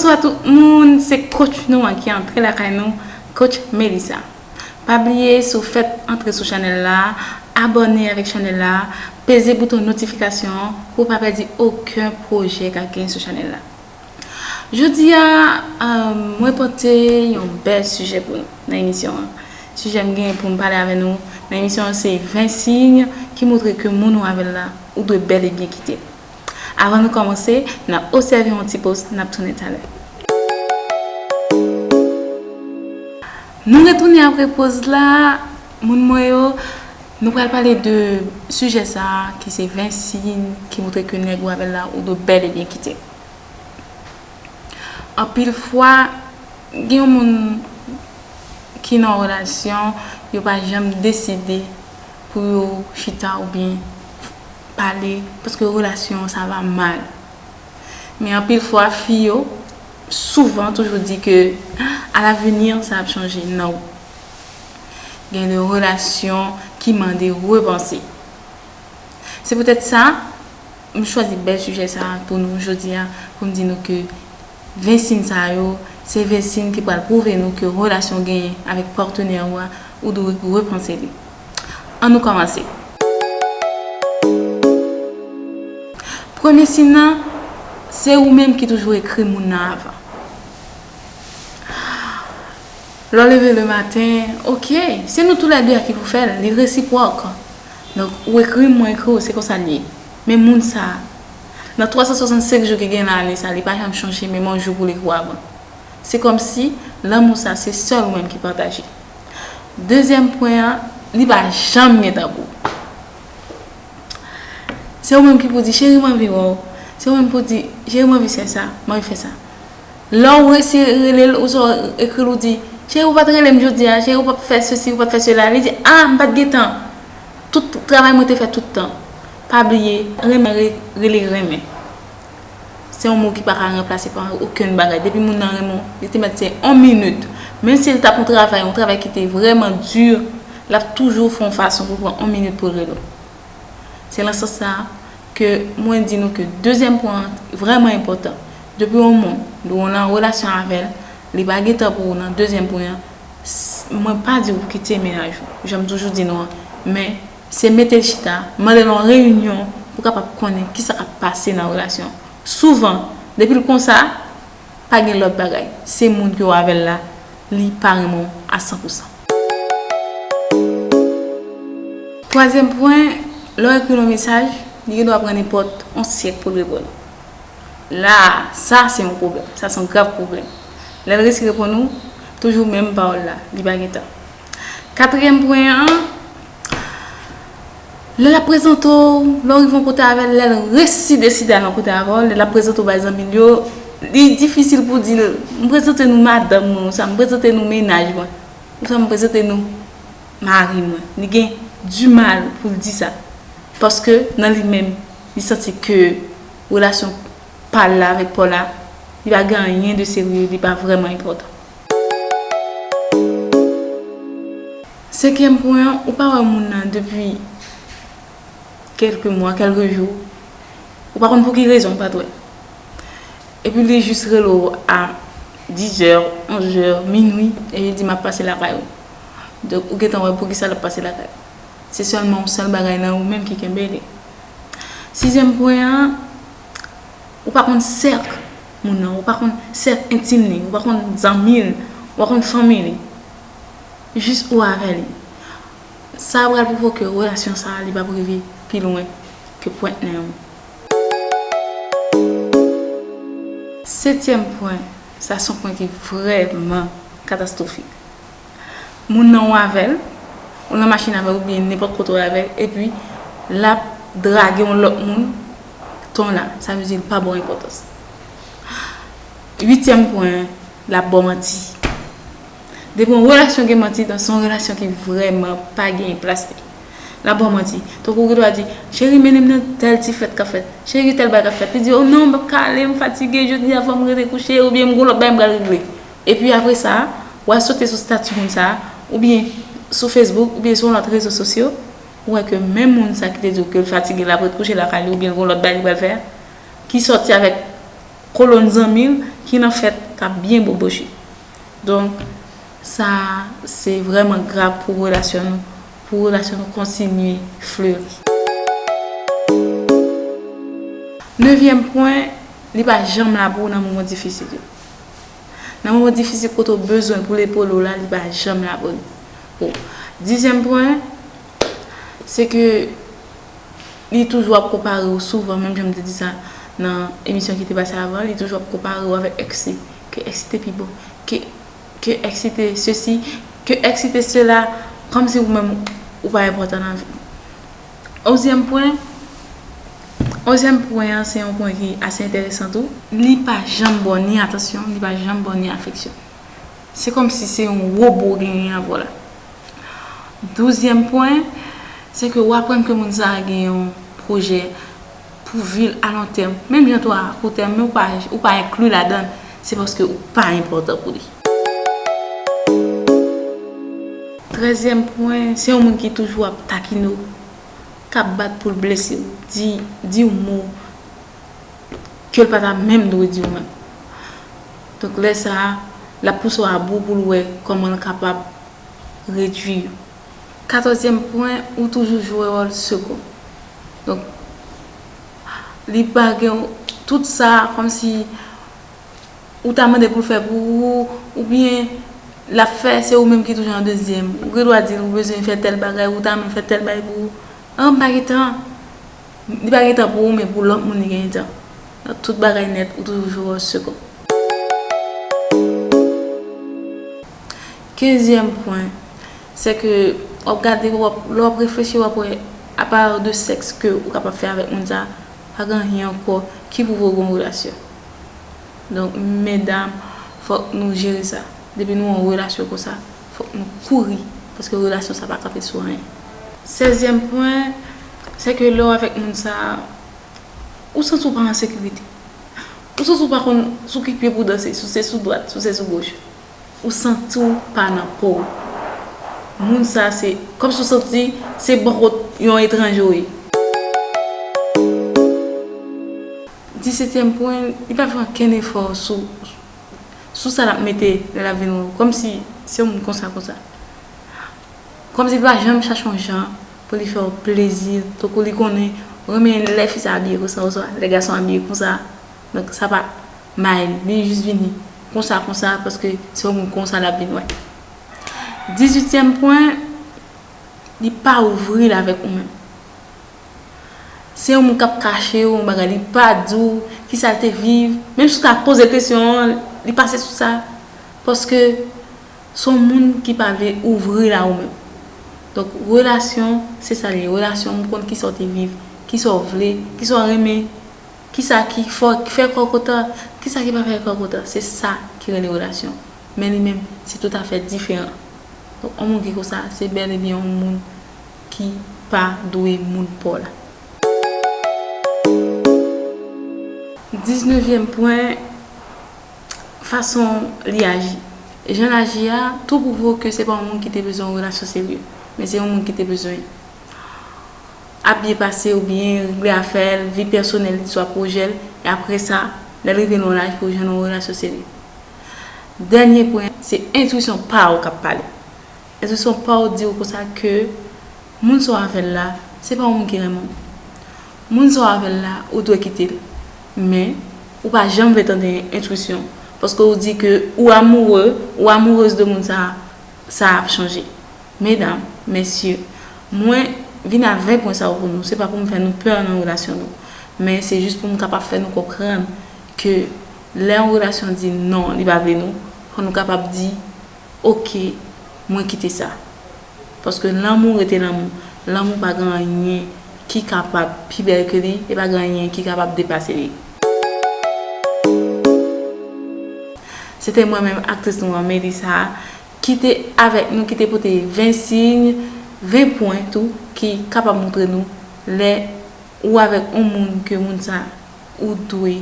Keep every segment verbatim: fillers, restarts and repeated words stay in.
Bonswa tout moun, se coach nou an ki antre lakay nou, coach Melissa. Pa bliye, si w fèk antre sou chanèl la, abòne avèk chanèl la, peze bouton notifikasyon an pou w pa pèdi okenn pwojè k ap gen sou chanèl la. Jodi a, mwen pote yon bèl sijè pou nou nan emisyon an. Sijè m gen pou m pale avè nou nan emisyon an se ven siy ki montre ke moun ou avè l la, ou dwe bèl e byen kite l. Avan nou kòmanse, n ap obsève yon ti poz, n ap tounen talè. Nou retounen apre poz la, moun mwen yo, nou pral pale de sijè sa a ki se ven siy ki montre ke nèg ou avè l la, ou dwe bèl e byen kite l. Anpil fwa, gen yon moun ki nan yon relasyon, yo pa janm deside pou yo chita oubyen pale, paske relasyon an sa va mal. Men anpil fwa, fi yo souvan toujou di ke alavenir sa ap chanje. Non. Gen de relasyon ki mande repanse. Se poutèt sa, m chwazi bèl sijè sa a pou nou jodi a, pou m di nou ke ven siy sa yo, se ven siy ki pral pwouve nou ke relasyon w genyen avèk patnè ou a, ou dwe repanse li. Ann nou kòmanse. Premye siy nan, se ou menm ki toujou ekri moun nan avan. Lè w leve le maten, ok, se nou toulède a ki pou fè l, li resipwòk. Donk, ou ekri m, mwen ekri w, se konsa l ye. Men moun sa a, nan twa san swasannsenk jou ki gen nan ane sa, li pa janm chonje menm yon jou pou l ekri w avan. Se kòmsi lanmou sa, se sèl ou menm ki pataje. Dezyèm pwen an, li pa janm gen tan pou ou. Se ou menm ki pou di, cheri, m anvi wè w. Se ou menm pou di, cheri, m anvi fè sa, m anvi fè sa. Lè w resi rele l, ou swa ekri l, ou di, cheri, ou pa t rele m jodi a, cheri, ou pa t fè sesi, ou pa t fè sela. Li di, a, m pa t gen tan. Tout travay mwen te fè tout tan. Pa bliye, renmen re-, rele renmen. Se yon mo ki pa ka ranplase pa okenn bagay. Depi moun nan renmen w, li te mèt se yon minit. Menm si l t ap yon travay, yon travay ki te vrèman di, l ap toujou fè yon fason pou pran yon minit pou l rele w. Se nan sans sa a ke mwen di nou ke dezyèm pwen an vrèman enpòtan. Depi yon moun, ou nan relasyon avè l, li pa gen tan pou ou nan dezyèm pwen an, s-, mwen pa di w pou kite mennaj ou, jan m toujou di nou an, men se mete l chita, mande l yon reyinyon pou w kapab konnen kisa k ap pase nan relasyon an. Souvan, depi l konsa, pa gen lòt bagay. Se moun ke w avè l la, li pa renmen w a san pou san. Twazyèm pwen, lè w ekri l yon mesaj, li gen dwa pran nenpòt yon syèk pou l reponn ou. La, sa se yon pwoblèm. Sa se yon grav pwoblèm. Lè l resi reponn ou, toujou menm pawòl la, li pa gen tan. Katriyèm pwen an, lè l ap prezante w, lè w rive yon kote avè l, lè l resi deside al yon kote avè w, lè l ap prezante w bay zanmi l yo, li difisil pou w di l, m prezante nou madanm mwen, ou sa, m prezante nou mennaj mwen, ou sa, m prezante nou mari mwen. Li gen dimal pou l di sa. Paske nan li menm, li santi ke relasyon pa l la avèk pa w la, li pa gen anyen de serye, li pa vrèman enpòtan. Senkyèm pwen an, ou pa wè moun nan depi kèlke mwa, kèlke jou. Ou pa konn pou ki rezon ou pa t wè l. Epi li jis rele w a dizè, onzè, minwi, epi li di, m ap pase lakay ou. Donk, ou gentan wè poukisa l ap pase lakay ou. Se sèlman yon sèl bagay nan ou menm ki kenbe li. Sizyèm pwen an, ou pa konn sèk moun nan, ou pa konn sèk entim li, ou pa konn zanmi l, ou pa konn fanmi li. Jis ou avè li. Sa pral pwouve ke relasyon sa a, li p ap rive pi lwen ke pwent nen w. Setyèm pwen, sa se yon pwen ki vrèman katastwofik. Moun nan ou avè l, ou nan machin avè l oubyen nenpòt kote w avè l, epi l ap drage yon lòt moun, tan la, sa vle di l pa ba w enpòtans. Uityèm pwen, l ap ba w manti. Depi yon relasyon gen manti, donk se yon relasyon ki vrèman pa gen plas li. L ap ba w manti. Tankou ou gen dwa di, cheri, mennen m nan tèl ti fèt k ap fèt. Cheri, tèl bagay k ap fèt. Li di, o non, m p ap ka ale, m fatige, jodi a fò m rete kouche, oubyen m gen lòt bagay m pral regle. Epi apre sa, w al sote sou estati moun sa a, oubyen sou Facebook, oubyen sou yon lòt rezo sosyo, ou wè ke menm moun sa ki te di w ke l fatige, l ap ret kouche lakay li, oubyen l gen yon lòt bagay li pral fè a, ki sòti avèk kolonn zanmi l, ki nan fèt k ap byen boboche. Donk, sa se vrèman grav pou relasyon nou, pou relasyon nou kontinye fleri. Nevyèm pwen, li pa janm la pou ou nan moman difisil yo. Nan moman difisil kote w bezwen l pou l epole w la, li pa janm la pou ou. Dizyèm pwen, se ke li toujou ap konpare w souvan, menm jan m te di sa nan emisyon ki te pase avan, li toujou ap konpare w avèk ex li, ke ex li te pi bon, ke, ke ex li te sesi, ke ex li te sela, kòmsi ou menm ou pa enpòtan nan vi. Onzyèm pwen, onzyèm pwen an, se yon pwen ki ase enteresan tou. Li pa janm ba w ni atansyon, li pa janm ba w ni afeksyon. Se kòmsi se yon wobo w genyen avè w la. Douzyèm pwen, se ke w aprann ke moun sa a gen yon pwojè pou vi l a lon tèm. Menm jan tou a kou tèm, men ou pa, ou pa enkli ladan l, se paske ou pa enpòtan pou li. Trèzyèm pwen, se yon moun ki toujou ap takine w, k ap bat pou l blese w, di, di w mo ke l pa ta menm dwe di w menm. Donk, lè sa a, l ap pouse w abou pou l wè kòman l kapab redui yo. Katòzyèm pwen, ou toujou jwe wòl segon. Donk, li pa gen tout sa, kòmsi ou ta mande pou l fè pou ou, oubyen l ap fè, se ou menm ki toujou an dezyèm. Ou gen dwa di l ou bezwen fè tèl bagay, ou ta renmen fè tèl bagay pou ou. An, m pa gen tan. Li pa gen tan pou ou, men pou lòt moun li gen tan. Nan tout bagay nèt, ou toujou jwe wòl segon. Kenzyèm pwen, se ke w ap gade, w ap, lè w ap reflechi, w ap wè, apa de sèks ke ou kapab fè avèk moun sa, pa gen anyen ankò ki pwouve w gen yon relasyon. Donk, medam, fòk nou jere sa. Depi nou an relasyon konsa, fòk nou kouri, paske relasyon sa pa kanpe sou anyen. Sèzyèm pwen, se ke lè w avèk moun sa, ou santi w pa an sekirite. Ou santi w pa konn sou ki pye pou w danse, si w se sou dwat, si w se sou goch. Ou santi w pa nan po w. Moun sa se, kòmsi w santi se bò kot yon etranje w ye. Disetyèm pwen, li pa fè ankenn efò sou, sou sa l ap mete lè l ap vin wè w. Kòmsi se yon moun konsa, konsa. Kòmsi li pa janm chache yon jan pou li fè w plezi, tankou li konnen ou renmen lè fi sa abiye konsa, oswa lè gason abiye konsa. Donk, sa pa may li, li jis vini konsa, konsa, paske se yon moun konsa l ap vin wè. Dizuityèm pwen, li pa ouvri l avèk ou menm. Se yon moun k ap kache w yon bagay, li pa di w kisa l te viv. Menm si w ta poze l kesyon an, li pase sou sa. Paske se yon moun ki pa vle ouvri l a ou menm. Donk, relasyon, se sa l ye. Relasyon, ou konn kisa w te viv, kisa w vle, kisa w renmen, kisa ki fè, ki fè kè w kontan, kisa ki pa fè kè w kontan. Se sa ki rele relasyon. Men li menm, se toutafè diferan. Donk, yon moun ki konsa, se bèl e byen yon moun ki pa dwe moun pa w la. Diznevyèm pwen, fason li aji. Jan l aji a, tou pwouve w ke se pa yon moun ki te bezwen yon relasyon serye, men se yon moun ki te bezwen ap byen pase oubyen regle afè l, vi pèsonèl li, swa pwojè l, e apre sa, lè l rive nan yon laj pou jwenn yon relasyon serye. Dènye pwen, se entwisyon pa w k ap pale. Entwisyon pa w di w konsa ke moun sa w avè l la, se pa yon moun ki renmen w. Moun sa w avè l la, ou dwe kite l. Men, ou pa janm vle tande entwisyon. Paske ou di ke ou amoureux, ou amoureuse de moun sa, sa ap chanje. Medam, mesye, mwen vin avèk pwen sa yo pou nou. Se pa pou m fè nou pè nan relasyon nou. Men se jis pou m kapab fè nou konprann ke lè yon relasyon di non, li pa vle nou, fò nou kapab di, oke, mwen kite sa. Paske lanmou rete lanmou. Lanmou pa gen anyen ki kapab pi bèl ke li, e pa gen anyen ki kapab depase li. Se te mwen menm, aktris nou an, Melissa, ki te avèk nou, ki te pote ven siy, ven pwen tou, ki kapab montre nou lè ou avèk yon moun ke moun sa ou dwe,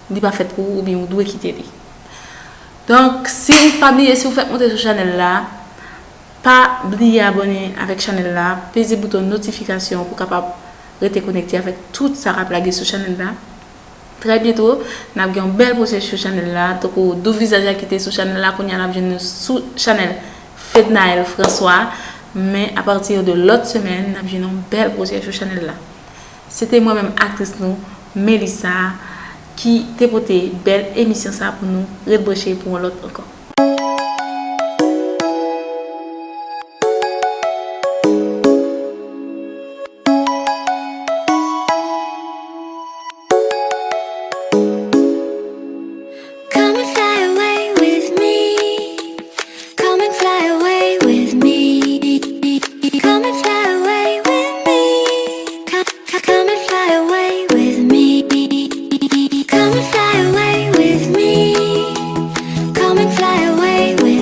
li pa fèt pou ou, oubyen ou dwe kite li. Donk, si w pa bliye, si w fèk monte sou chanèl la, pa bliye abòne avèk chanèl la, peze bouton notifikasyon pou w kapab rete konekte avèk tout sa k ap lage sou chanèl la. Trè byento, n ap gen yon bèl pwosè sou chanèl la. Tankou doub vizaj la ki te sou chanèl la, kounye a n ap jwenn nou sou chanèl Fednaelle François. Men apati de lòt semèn, n ap jwenn yon bèl pwosè sou chanèl la. Se te mwen menm aktris nou, Melissa, ki te pote bèl emisyon sa pou nou. Ret branche pou yon lòt ankò. Come and fly away with me. Come and fly away with me. Come and fly away with me. Come, come, come and fly away with me. Come and fly away with me. Come and fly away with